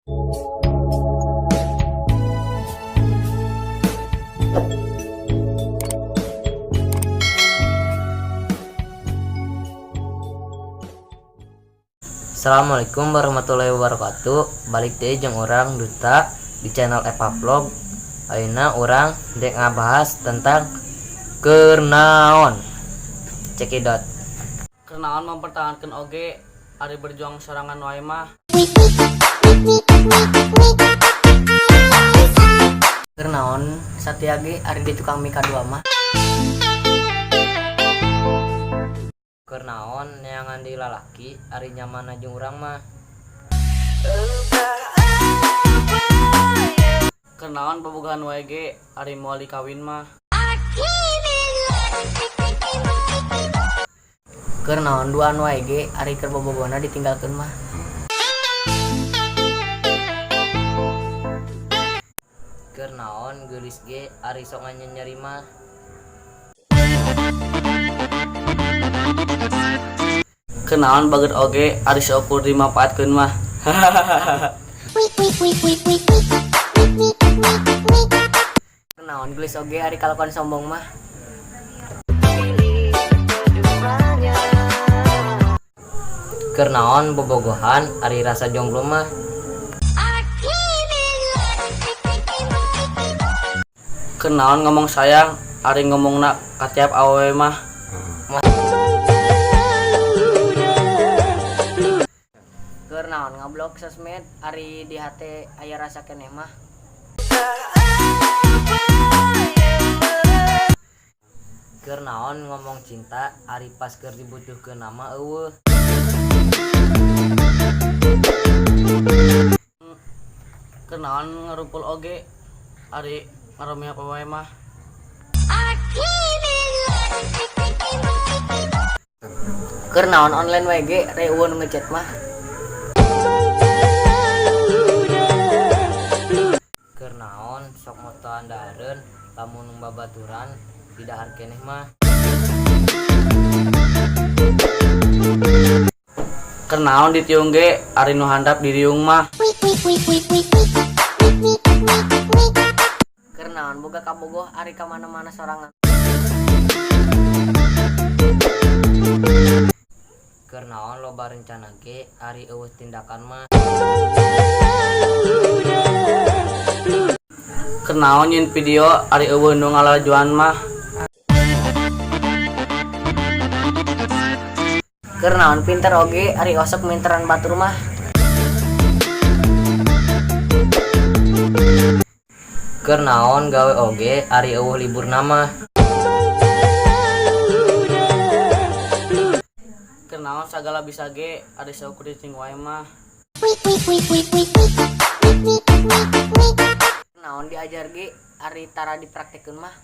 Assalamualaikum warahmatullahi wabarakatuh. Balik deui jeung urang Duta di channel Eva Vlog. Ayeuna urang dek ngabahas tentang kernaon. Cekidot. Kenaon mempertahankan oge ari berjuang sorangan wae mah. Kernaon satia ge ari di tukang mie kadua mah. Kernaon neangan di lalaki ari nyaman jeung urang mah. Kenaon bobogohan wae ge ari moal dikawin mah. Kernaon duaan wae ge ari keur bobogohna ditinggalkeun mah. Kernaon geulis ge ari sok nyeri mah. Kenaon bager oge ari saukur dimanfaatkeun mah. Kernaon geulis oge ari kalakuan sombong mah. Kernaon bobogohan ari rasa jomblo mah. Kenaon ngomong sayang ari ngomongna ka tiap awewe mah. Kernaon ngablok sosmed ari di hate aya rasa keneh mah. Kernaon ngomong cinta ari pas keur dibutuhkeun mah eueuh. Kenaon ngarumpul oge ari ngaromi apa wae mah. Kernaon online wae ge eueuh nu ngechat mah. Kernaon sok motoan dahareun lamun babaturan didahar keneh mah. Kenaon ditiung ge ari nu handap diriung mah. Kernaon boga kabogoh ari ka mana-mana sorangan. Kernaon loba rencana ge ari eueuh tindakan mah. Kenaon nyieun video ari eueuh nu ngalajuan mah. Kernaon pinter oge ari osok minteran batur mah. Kernaon gawe oge ari eueuh liburna mah. Kenaon sagala bisa ge ari saukur cicing wae mah. Naon diajar ge ari tara dipraktekeun mah.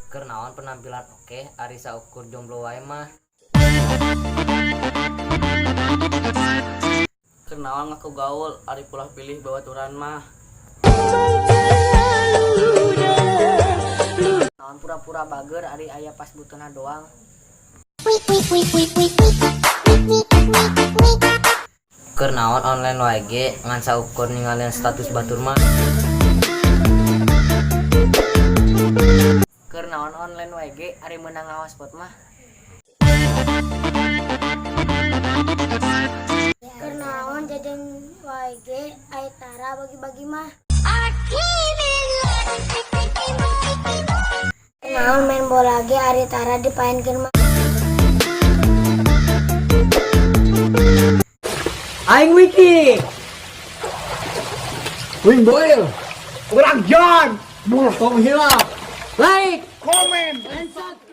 Kernaon penampilan oke ari saukur jomblo wae mah. Kenaon ngaku gaul ari pulah pilih babaturan mah. Naon pura-pura bager ari aya pas butuhna doang. Kernaon online wae ge ngan saukur ningalian status batur mah. Kernaon online wae ge ari meunang ngahotspot mah. Kernaon jajan wae ge ari tara bagi-bagi mah. Kernaon main bola ge ari tara dipaenkeun mah. Aing Wiki. Wing Boil, Urang John, Tong hilap, Like, komen, and subscribe.